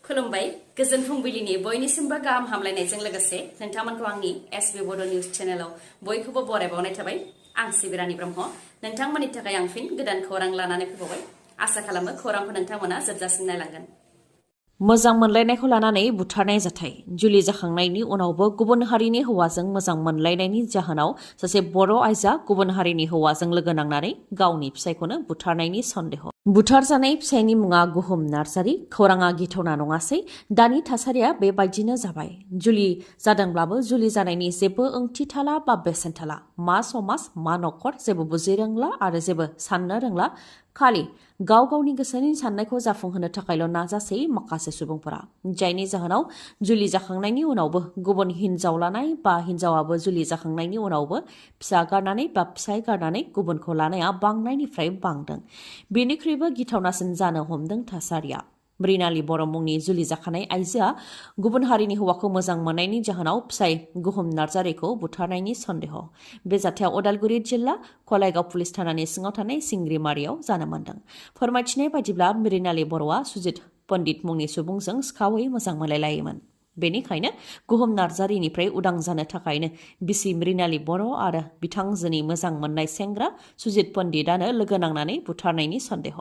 खुलुमबाय गोजोन फुंबिलिनि बयनिसिमबो गाहाम हामलायनायजों लोगोसे नोंथांमोनखौ आंनि एसबी बड' निउज चेनेलाव बयखौबो बरायबावनाय थाबाय। आं सिबिरानि ब्रह्म नोंथांमोननि थाखाय आं फिन गोदान खौरां लानानै फैबावबाय। आसा खालामो खौरांखौ नोंथांमोना जोबजासिम नायलांगोन। मोजां मोनलायनायखौ लानानै बुथारनाय जाथाय। जुलि जाखांनायनि उनावबो गुबुन हारिनि हौवाजों मोजां मोनलायनायनि जाहोनाव सासे बर' आइजोआ गुबुन हारिनि हौवाजों लोगो नांनानै गावनि फिसायखौनो बुथारनायनि सन्देह। बुथारजानाय फिसायनि मुङा गुहुम नार्जारी। खौराङा गिथावना नङासै? दानि थासारिया बेबायदिनो जाबाय। जुलि जादोंब्लाबो जुलि जानायनि जेबो ओंथि थाला बा बेसेन थाला। मा समाज मा नखर जेबो बुजिरोंला आरो जेबो साननो रोंला। खालि गाव गावनि गोसोनि साननायखौ जाफुंहोनो थाखायल' नाजासै माखासे सुबुंफोरा, जायनि जाहोनाव जुलि जाखांनायनि उनावबो गुबुन हिनजाव लानाय बा हिनजावाबो जुलि जाखांनायनि उनावबो फिसा गारनानै बा फिसाय गारनानै गुबुनखौ लानाया बांनायनिफ्राय बांदों। बेनिख्रुइबो गिथावनासिन जानो हमदों थासारिया। मृणाली बर' मुंनि जुलि जाखानाय आइजोआ गुबुन हारिनि हौवाखौ मोजां मोननायनि जाहोनाव फिसाय गुहुम नार्जारीखौ बुथारनायनि सन्देह। बे जाथाया उदालगुरि जिल्ला खलायगाव पुलिस थानानि सिङाव थानाय सिंग्रिमारियाव जानो मोन्दों। फोरमायथिनाय बायदिब्ला मृणाली बर'आ सुजित पण्डित मुंनि सुबुंजों सिखावै मोजां मोनलायलायोमोन। बेनिखायनो गुहुम नार्जारीनिफ्राय उदां जानो थाखायनो बिसि मृणाली बर' आरो बिथांजोनि मोजां मोननाय सेंग्रा सुजित पण्डितआनो लोगो नांनानै बुथारनायनि सन्देह।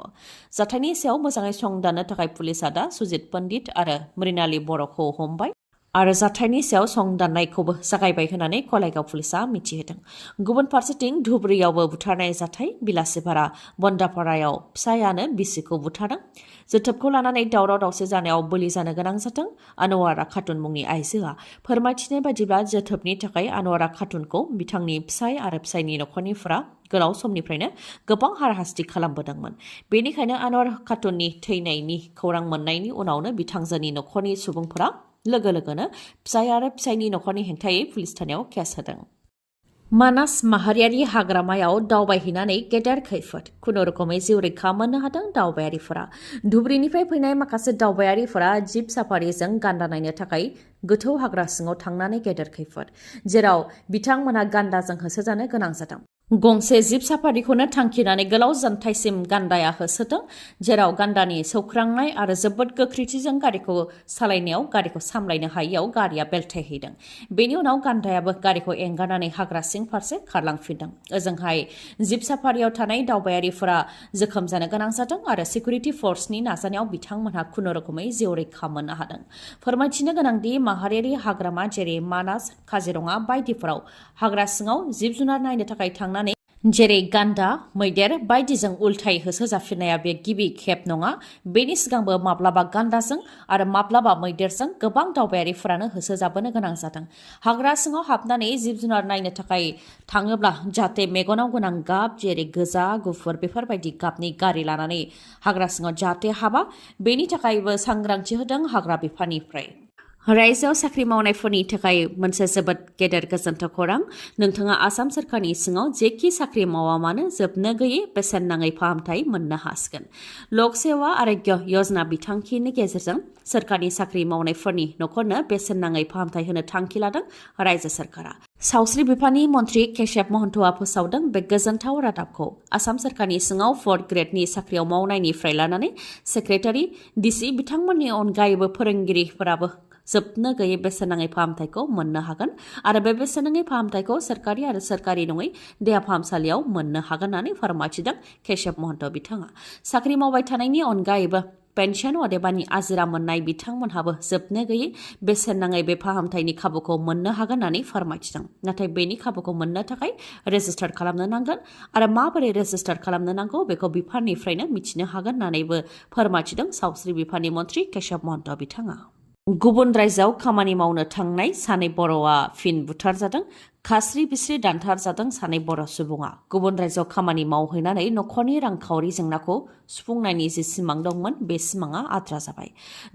जाथायनि सायाव मोजाङै संदाननो थाखाय पुलिसआ दा सुजित पण्डित आरो मृणाली बर'खौ हमबाय आरो जाथायनि सायाव संदाननायखौबो जागायबाय होननानै खलायगाव पुलिसआ मिथिहोदों। गुबुन फारसेथिं धुबुरीयावबो बुथारनाय जाथाय। बिलासिपारा बन्दापारायाव फिसायानो बिसिखौ बुथारदों। जोथोबखौ लानानै दावराव दावसि जानायाव बोलि जानो गोनां जादों आनवारा खातुन मुंनि आइजोआ। फोरमायथिनाय बायदिब्ला जोथोबनि थाखाय आनवारा खातुनखौ बिथांनि फिसाय आरो फिसायनि नखरनिफोरा गोलाव समनिफ्रायनो गोबां हाराहास्ति खालामबोदोंमोन। बेनिखायनो आनवार खातुननि थैनायनि खौरां मोननायनि उनावनो बिथांजोनि नखरनि सुबुंफोरा लोगो लोगोनो फिसाय आरो फिसायनि नखरनि हेंथायै पुलिस थानायाव केस होदों। मानास माहारियारि हाग्रामायाव दावबायहैनानै गेदेर खैफोद। खुनुरुखुमै जिउ रैखा मोननो हादों दावबायारिफोरा। धुबुरीनिफ्राय फैनाय माखासे दावबायारिफोरा जिब साफारिजों गान्दा नायनो थाखाय गोथौ हाग्रा सिङाव थांनानै गेदेर खैफोद, जेराव बिथांमोना गान्दाजों होसोजानो गोनां जादों। गंसे जिब साफारिखौनो थांखिनानै गोलाव जानथायसिम गान्दाया होसोदों, जेराव गान्दानि सौख्रांनाय आरो जोबोद गोख्रैथिजों गारिखौ सालायनायाव गारिखौ सामलायनो हायियाव गारिया बेलथायहैदों। बेनि उनाव गान्दायाबो गारिखौ एंगारनानै हाग्रा सिं फारसे खारलांफिनदों। ओजोंहाय जिब साफारियाव थानाय दावबायारिफोरा जोखोम जानो गोनां जादों आरो सिकिउरिटि फर्सनि नाजानायाव बिथांमोनहा खुनुरुखुमै जिउ रैखा मोननो हादों। फोरमायथिनो गोनांदि माहारियारि हाग्रामा जेरै मानास, काजिरङा बायदिफोराव हाग्रा सिङाव जिब जुनार नायनो थाखाय थांनानै जेरै गान्दा, मैदेर बायदिजों उल्थायै होसोजाफिननाया बे गिबि खेब नङा। बेनि सिगांबो माब्लाबा गान्दाजों आरो माब्लाबा मैदेरजों गोबां दावबायारिफोरानो होसोजाबोनो गोनां जादों। हाग्रा सिङाव हाबनानै जिब जुनार नायनो थाखाय थाङोब्ला जाहाथे मेगनाव गोनां गाब जेरै गोजा, गुफुर बेफोरबायदि गाबनि गारि लानानै हाग्रा सिङाव जाहाथे हाबा, बेनि थाखायबो सांग्रांथि होदों हाग्रा बिफाननिफ्राय। रायजोआव साख्रि मावनायफोरनि थाखाय मोनसे जोबोद गेदेर गोजोनथाव खौरां। नोंथाङा आसाम सोरखारनि सिङाव जेखि साख्रि मावा मानो जोबनो गैयै बेसेन नाङै फाहामथाय मोननो हासिगोन। लक सेवा आर'ग्य यजना बिथांखिनि गेजेरजों सोरखारनि साख्रि मावनायफोरनि नखरनो बेसेन नाङै फाहामथाय होनो थांखि लादों रायजो सोरखारा। सावस्रि बिफाननि मन्थ्रि केशव महन्तआ फोसावदों बे गोजोनथाव रादाबखौ। आसाम सोरखारनि सिङाव 4th ग्रेडनि साख्रियाव मावनायनिफ्राय लानानै सेक्रेटारि, डिसि बिथांमोननि अनगायैबो फोरोंगिरिफोराबो जोबनो गैयै बेसेन नाङै फाहामथायखौ मोननो हागोन आरो बे बेसेन नाङै फाहामथायखौ सोरखारि आरो सोरखारि नङै देहा फाहामसालियाव मोननो हागोन होननानै फोरमायथिदों केशव महन्त बिथाङा। साख्रि मावबाय थानायनि अनगायैबो पेन्सन अदेबानि आजिरा मोननाय बिथांमोनहाबो जोबनो गैयै बेसेन नाङै बे फाहामथायनि खाबुखौ मोननो हागोन होननानै फोरमायथिदों। नाथाय बेनि खाबुखौ मोननो थाखाय रेजिस्टार खालामनो नांगोन आरो माबोरै रेजिस्टार खालामनो नांगौ बेखौ बिफाननिफ्रायनो मिथिनो हागोन होननानैबो फोरमायथिदों सावस्रि बिफाननि मन्थ्रि केशव महन्त बिथाङा। गुबुन रायजोआव खामानि मावनो थांनाय सानै बर'आ फिन बुथारजादों। खास्रि बिस्रि दानथारजादों सानै बर' सुबुङा। गुबुन रायजोआव खामानि मावहैनानै नखरनि रांखावरि जेंनाखौ सुफुंनायनि जि सिमां दंमोन बे सिमाङा आद्रा जाबाय।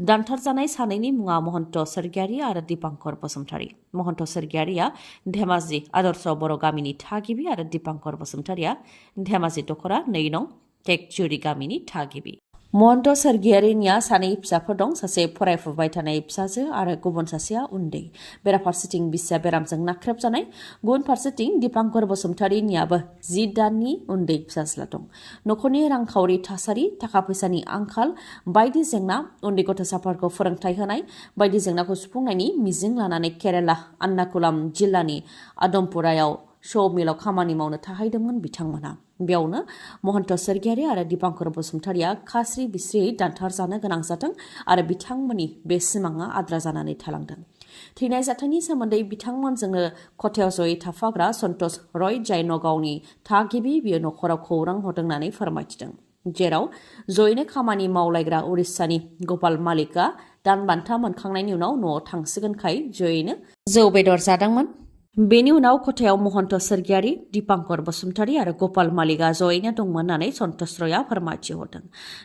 दानथारजानाय सानैनि मुङा महन्त सोरगियारि आरो दीपांकर बसुमतारी। महन्त सोरगियारिया धेमाजि आदर्श बर' गामिनि थागिबि आरो दीपांकर बसुमतारीया धेमाजि दख'रा 2 नं टेकजुरि गामिनि थागिबि। महन्त सोरगियारिनिया सानै फिसाफोर दं, सासे फरायफुबाय थानाय फिसाजो आरो गुबुन सासेया उन्दै। बेराफारसेथिं बिसिया बेरामजों नाख्रेबजानाय। गुबुन फारसेथिं दिपांकर बसुमतारिनियाबो 10 दाननि उन्दै फिसाज्ला दं। नखरनि रांखावरि थासारि, थाखा फैसानि आंखाल, बायदि जेंना, उन्दै गथ'साफोरखौ फोरोंथाय होनाय बायदि जेंनाखौ सुफुंनायनि मिजिं लानानै केराला आन्नाकुलाम जिल्लानि आदमपुरायाव श' मिलाव खामानि मावनो थाहैदोंमोन बिथांमोनहा। बेयावनो महन्त सोरगियारि आरो दिपांकर बसुमतारिया खास्रि बिस्रियै दानथार जानो गोनां जादों आरो बिथांमोननि बे सिमाङा आद्रा जानानै थालांदों। थैनाय जाथायनि सोमोन्दै बिथांमोनजोंनो खथायाव जयै थाफाग्रा सन्तोष रय, जाय नगावनि थागिबि, बियो नखराव खौरां हरदों होननानै फोरमायथिदों। जेराव जयैनो खामानि मावलायग्रा उरिष्यानि गपाल मालिकआ दान बान्था मोनखांनायनि उनाव न'आव थांसिगोनखाय जयैनो जौ बेदर जादोंमोन। बेनि उनाव खथायाव महन्त सोरगियारि, दिपांकर बसुमतारि आरो गपाल मालिकआ जयैनो दंमोन होननानै सन्तोष रयआ फोरमायथिहरदों।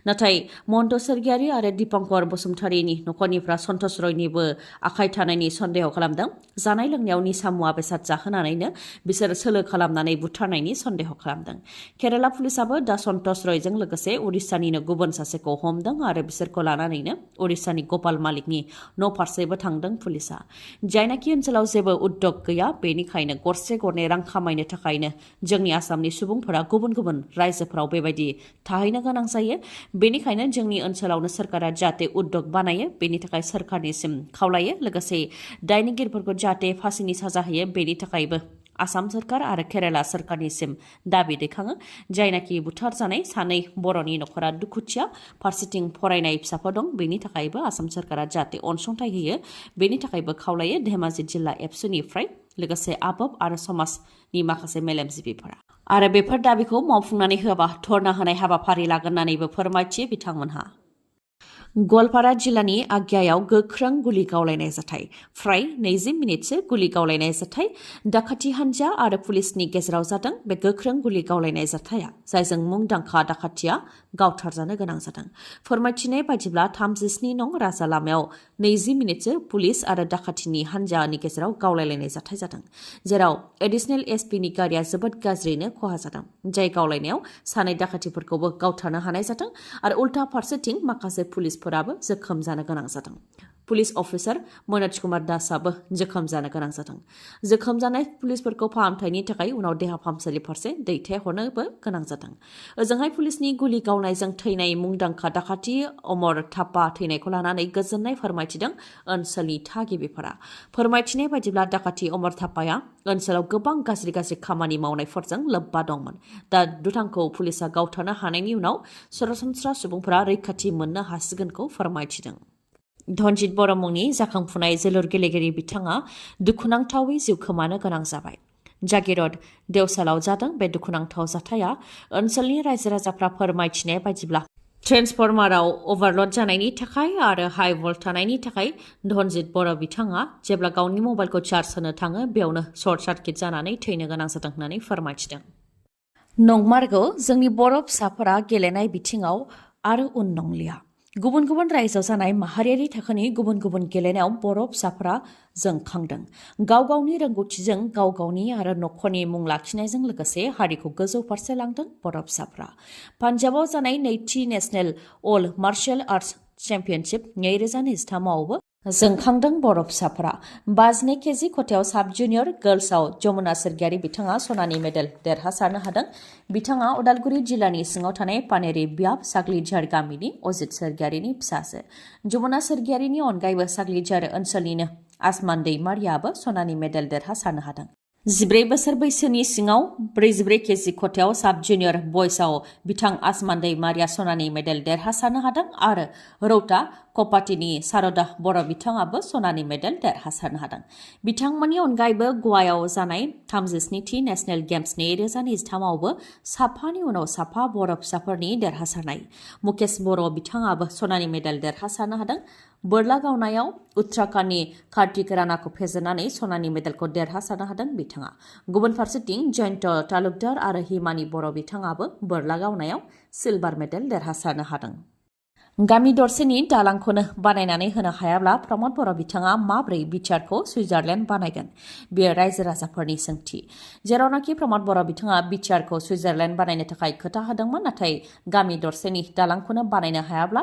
नाथाय महन्त सोरगियारि आरो दिपांकर बसुमतारिनि नखरनिफ्रा सन्तोष रयनिबो आखाइ थानायनि सन्देह खालामदों। जानाय लोंनायाव निसा मुवा बेसाद जाहोनानैनो बिसोर सोलो खालामनानै बुथारनायनि सन्देह खालामदों। केराला पुलिसाबो दा सन्तोष रयजों लोगोसे उरिष्यानिनो गुबुन सासेखौ हमदों आरो बिसोरखौ लानानैनो उरिष्यानि गपाल मालिकनि न' फारसेबो थांदों पुलिसा। जायनाखि ओनसोलाव जेबो उद्योग गैया, बेनिखायनो गरसे गरनै रां खामायनो थाखायनो जोंनि आसामनि सुबुंफोरा गुबुन गुबुन रायजोफोराव बेबायदि थाहैनो गोनां जायो। बेनिखायनो जोंनि ओनसोलावनो सोरखारा जाहाथे उद्योग बानायो, बेनि थाखाय सोरखारनिसिम खावलायो। लोगोसे दायनिगिरिफोरखौ जाहाथे फासिनि साजा होयो, बेनि थाखायबो आसाम सोरखार आरो केराला सोरखारनिसिम दाबि दैखाङो। जायनाखि बुथारजानाय सानै बर'नि नखरा दुखुथिया, फारसेथिं फरायनाय फिसाफोर दं, बेनि थाखायबो आसाम सोरखारा जाहाथे अनसुंथाइ होयो, बेनि थाखायबो खावलायो धेमाजि जिल्ला एबसुनिफ्राय लोगोसे आबब आरो समाजनि माखासे मेलेमजिबिफोरा। आरो बेफोर दाबिखौ मावफुंनानै होआबा धर्ना होनाय हाबाफारि लागोन होननानैबो फोरमायथियो बिथांमोनहा। गवालपारा जिल्लानि आग्यायाव गोख्रों गुलि गावलायनाय जाथाय। फ्राय 20 मिनिटसो गुलि गावलायनाय जाथाय दाखाथि हान्जा आरो पुलिसनि गेजेराव जादों। बे गोख्रों गुलि गावलायनाय जाथाया जायजों मुंदांखा दाखाथिया गावथारजानो गोनां जादों। फोरमायथिनाय बायदिब्ला 37 नं राजा लामायाव 20 मिनिटसो पुलिस आरो दाखाथिनि हान्जानि गेजेराव गावलायलायनाय जाथाय जादों। जेराव एडिशनेल एसपिनि गारिया जोबोद गाज्रियैनो खहा जादों। जाय गावलायनायाव सानै दाखाथिफोरखौबो गावथारनो हानाय जादों आरो उल्था फारसेथिं माखासे पुलिसफोराबो जोखोम जानो गोनां जादों। पुलिस अफिसार मनोज कुमार दासआबो जोखोम जानो गोनां जादों। जोखोम जानाय पुलिसफोरखौ फाहामथायनि थाखाय उनाव देहा फाहामसालि फारसे दैथायहरनोबो गोनां जादों। ओजोंहाय पुलिसनि गुलि गावनायजों थैनाय मुंदांखा दाखाथि अमर थापा थैनायखौ लानानै गोजोननाय फोरमायथिदों ओनसोलनि थागिबिफोरा। फोरमायथिनाय बायदिब्ला दाखाथि अमर थापाया ओनसोलाव गोबां गाज्रि खामानि मावनायफोरजों लोब्बा दंमोन। दा दुथांखौ पुलिसा गावथारनो हानायनि उनाव सरासनस्रा सुबुंफोरा रैखाथि मोननो हासिगोनखौ फोरमायथिदों। धनजित बर' मुंनि जाखांफुनाय जोलुर गेलेगिरि बिथाङा दुखुनांथावै जिउ खोमानो गोनां जाबाय। जागिरद देवसालाव जादों बे दुखुनांथाव जाथाया। ओनसोलनि रायजो राजाफ्रा फोरमायथिनाय बायदिब्ला ट्रेन्सफर्माराव अभारलड जानायनि थाखाय आरो हाइ भल्ट थानायनि थाखाय धनजित बर' बिथाङा जेब्ला गावनि मबाइलखौ चार्ज होनो थाङो, बेयावनो सर्ट सार्किट जानानै थैनो गोनां जादों होननानै फोरमायथिदों। नंमारगौ, जोंनि बर' फिसाफोरा गेलेनाय बिथिङाव आरो उन नंलिया। गुबुन गुबुन रायजोआव जानाय माहारियारि थाखोनि गुबुन गुबुन गेलेनायाव बर' फिसाफोरा जोंखांदों। गाव गावनि रोंगौथिजों गाव गावनि आरो नखरनि मुं लाखिनायजों लोगोसे हारिखौ गोजौ फारसे लांदों बर' फिसाफोरा। पान्जाबाव जानाय नैथि नेशनेल अल मार्शियेल आर्ट्स चेम्पियनशिप 2023आवबो जोंखांदों बर' फिसाफोरा। 52 केजि खथायाव साब जुनियर गार्ल्सआव जमुना सोरगियारि बिथाङा सनानि मेडेल देरहासारनो हादों। बिथाङा उदालगुरि जिल्लानि सिङाव थानाय पानेरि बियाब साग्लिझार गामिनि अजित सोरगियारिनि फिसाजो। जमुना सोरगियारिनि अनगायैबो साग्लिझार ओनसोलनिनो आसमान दैमारियाबो सनानि मेडेल देरहासारनो हादों। 14 बोसोर बैसोनि सिङाव 44 केजि खथायाव साब जुनियर बयसआव बिथां आसमान दैमारिया सनानि मेडेल देरहासारनो हादों आरो रौता कपाटिनि सारदा बर' बिथाङाबो सनानि मेडेल देरहासारनो हादों। बिथांमोननि अनगायैबो गवायाव जानाय 37थि नेशनेल गेम्स 2023आवबो साफानि उनाव साफा बर' फिसाफोरनि देरहासारनाय। मुकेश बर' बिथाङाबो सनानि मेडेल देरहासारनो हादों। बोरला गावनायाव उत्तराखन्डनि कार्तिक राणाखौ फेजेननानै सनानि मेडेलखौ देरहासारनो हादों बिथाङा। गुबुन फारसेथिं जयन्त तालुकदार आरो हिमानि बर' बिथाङाबो बोरला गावनायाव सिलभार मेडेल देरहासारनो हादों। गामि दरसेनि दालांखौनो बानायनानै होनो हायाब्ला प्रमद बर' बिथाङा माब्रै बिचारखौ सुइजारलेण्ड बानायगोन? बेयो रायजो राजाफोरनि सोंथि। जेरावनाखि प्रमद बर' बिथाङा बिचारखौ सुइजारलेण्ड बानायनो थाखाय खोथा होदोंमोन, नाथाय गामि दरसेनि दालांखौनो बानायनो हायाब्ला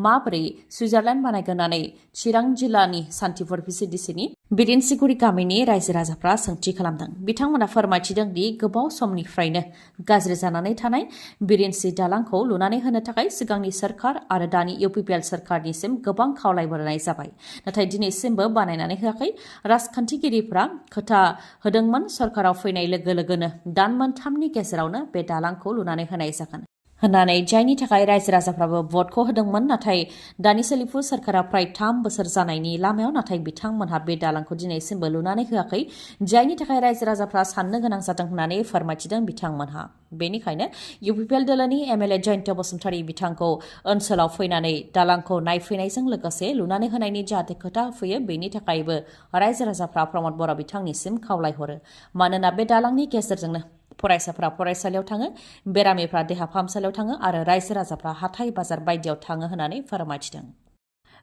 माब्रै सुइजारलेण्ड बानायगोन होननानै चिरां जिल्लानि सान्थिपुर भिसिडिसिनि बिरेनसिगुरि गामिनि रायजो राजाफ्रा सोंथि खालामदों। बिथांमोना फोरमायथिदों दि गोबाव समनिफ्रायनो गाज्रि जानानै थानाय बिरेनसि दालांखौ लुनानै होनो थाखाय सिगांनि सोरखार आरो दानि UPPL सोरखारनिसिम गोबां खावलायबोनाय जाबाय, नाथाय दिनैसिमबो बानायनानै होआखै। राजखान्थिगिरिफ्रा खोथा होदोंमोन सरकाराव फैनाय लोगो लोगोनो दान मोनथामनि गेजेरावनो बे दालांखौ लुनानै होनाय जागोन होननानै, जायनि थाखाय रायजो राजाफ्राबो भटखौ होदोंमोन। नाथाय दानि सोलिफु सरकारा प्राय 3 बोसोर जानायनि लामायाव, नाथाय बिथांमोनहा बे दालांखौ दिनैसिमबो लुनानै होआखै, जायनि थाखाय रायजो राजाफ्रा साननो गोनां जादों होननानै फोरमायथिदों बिथांमोनहा। बेनिखायनो UPPL दोलोनि MLA जयन्त बसुमतारी बिथांखौ ओनसोलाव फैनानै दालांखौ नायफैनायजों लोगोसे लुनानै होनायनि जाहाथे खोथा होफैयो, बेनि थाखायबो रायजो राजाफ्रा प्रमद बर' बिथांनिसिम खावलायहरो। मानोना बे दालांनि गेजेरजोंनो फरायसाफ्रा फरायसालियाव थाङो, बेरामिफ्रा देहा फाहामसालियाव थाङो आरो रायजो राजाफ्रा हाथाय बाजार बायदियाव थाङो होननानै फोरमायथिदों।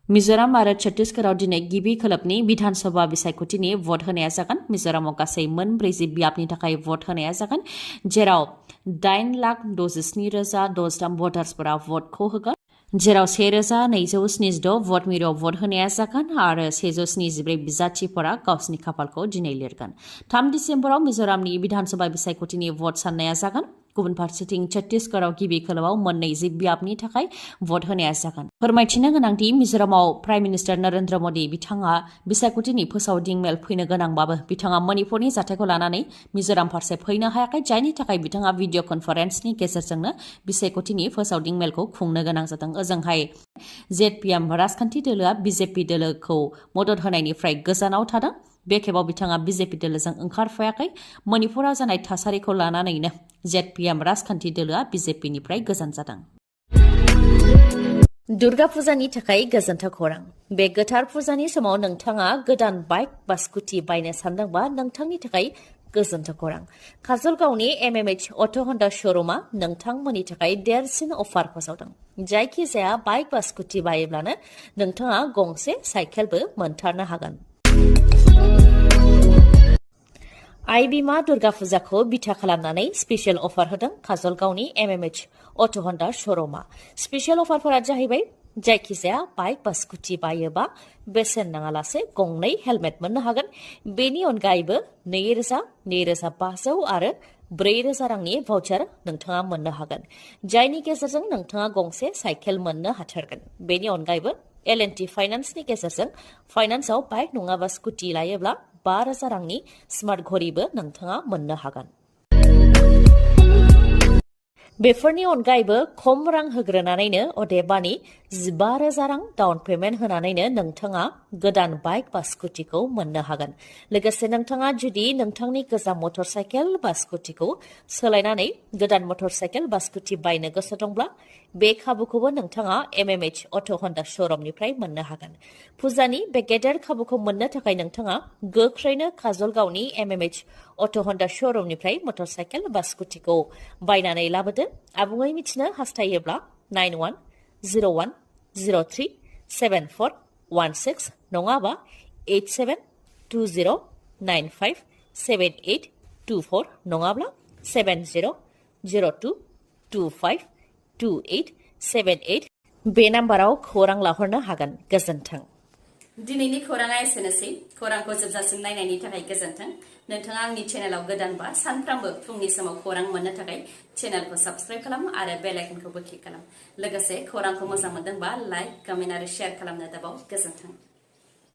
मिजोराम आरो छत्तीसगढ़आव दिनै गिबि खोलोबनि बिधान सभा बिसायख'थिनि भट होनाया जागोन। मिजोरामाव गासै मोन 40 बियाबनि थाखाय भट होनाया जागोन, जेराव 8,63,063 भटार्सफोरा भटखौ होगोन, जेराव 1,276 भट मिरुआव भट होनाया जागोन आरो 174 बिजाथिफोरा गावसिनि खाफालखौ दिनै लिरगोन। 3 दिसेम्बराव मिजोरामनि बिधानसभा बिसायख'थिनि भट साननाया जागोन। गुबुन फारसेथिं छत्तीसगढ़आव गिबि खोलोबाव मोन 20 बियाबनि थाखाय भट होनाया जागोन। फोरमायथिनो गोनांदि मिजोरामाव प्राइम मिनिस्टार नरेन्द्र मदि बिथाङा बिसायख'थिनि फोसावदिं मेल फैनो गोनांबाबो बिथाङा मणिपुरनि जाथायखौ लानानै मिजोराम फारसे फैनो हायाखै, जायनि थाखाय बिथाङा भिडिअ कनफारेन्सनि गेजेरजोंनो बिसायख'थिनि फोसावदिं मेलखौ खुंनो गोनां जादों। ओजोंहाय ZPM राजखान्थि दोलोआ BJP दोलोखौ मदद होनायनिफ्राय गोजानाव थादों। बे खेबाव बिथाङा BJP दोलोजों ओंखारफायाखै। मणिपुराव जानाय थासारिखौ लानानैनो ZPM राजखान्थि दोलोआ BJPनिफ्राय गोजान जादों। दुर्गा फुजानि थाखाय गोजोनथाव खौरां। बे गोथार फुजानि समाव नोंथाङा गोदान बाइक बा स्कुटि बायनो सानदोंबा नोंथांनि थाखाय गोजोनथाव खौरां। काजलगावनि MMH अट' हन्डा श'रुमा नोंथांमोननि थाखाय देरसिन अफार फोसावदों। जायखिजाया बाइक बा स्कुटि बायोब्लानो नोंथाङा गंसे साइकेलबो मोनथारनो हागोन। आइ बिमा दुर्गा फुजाखौ बिथा खालामनानै स्पेशल अफार होदों काजलगावनि MMH अट' हन्डा श'रुमा। स्पेशल अफारफोरा जाहैबाय जायखिजाया बाइक बा स्कुटि बायोबा बेसेन नाङालासे गंनै हेलमेट मोननो हागोन। बेनि अनगायैबो 2,000, 2,500 आरो 4,000 रांनि भाउचार नोंथाङा मोननो हागोन, जायनि गेजेरजों नोंथाङा गंसे साइकेल मोननो हाथारगोन। बेनि अनगायैबो L&T फाइनान्सनि गेजेरजों फाइनान्सआव बाइक नङाबा स्कुटि लायोब्ला 5,000 रांनि स्मार्ट घड़ीबो नोंथाङा मोननो हागोन। बेफोरनि अनगायैबो खम रां होग्रोनानैनो अदेबानि 15,000 रां डाउन पेमेन्ट होनानैनो नोंथाङा गोदान बाइक बा स्कुटिखौ मोननो हागोन। लोगोसे नोंथाङा जुदि नोंथांनि गोजाम मटर साइकेल बा स्कुटिखौ सोलायनानै गोदान मटर साइकेल बा स्कुटि बायनो गोसो दंब्ला बे खाबुखौबो नोंथाङा MMH अट' हन्डा श'रुमनिफ्राय मोननो हागोन। फुजानि बे गेदेर खाबुखौ मोननो थाखाय नोंथाङा गोख्रैनो काजलगावनि MMH अट' हन्डा श'रुमनिफ्राय मटर साइकेल बा स्कुटिखौ बायनानै लाबोदो। आबुङै मिथिनो हास्थायोब्ला 9101037416 नङाबा 8720957824 नङाब्ला 7002252878 बे नाम्बाराव खौरां लाहरनो हागोन। गोजोन्थों। दिनैनि खौराङा एसेनोसै। खौरांखौ जोबजासिम नायनायनि थाखाय गोजोन्थों। नोंथाङा आंनि चेनेलाव गोदानबा सानफ्रामबो फुंनि समाव खौरां मोननो थाखाय चेनेलखौ साबस्क्राइब खालाम आरो बेल आइकनखौबो क्लिक खालाम। लोगोसे खौरांखौ मोजां मोनदोंबा लाइक, कमेन्ट आरो शेयार खालामनो दाबाव। गोजोन्थों।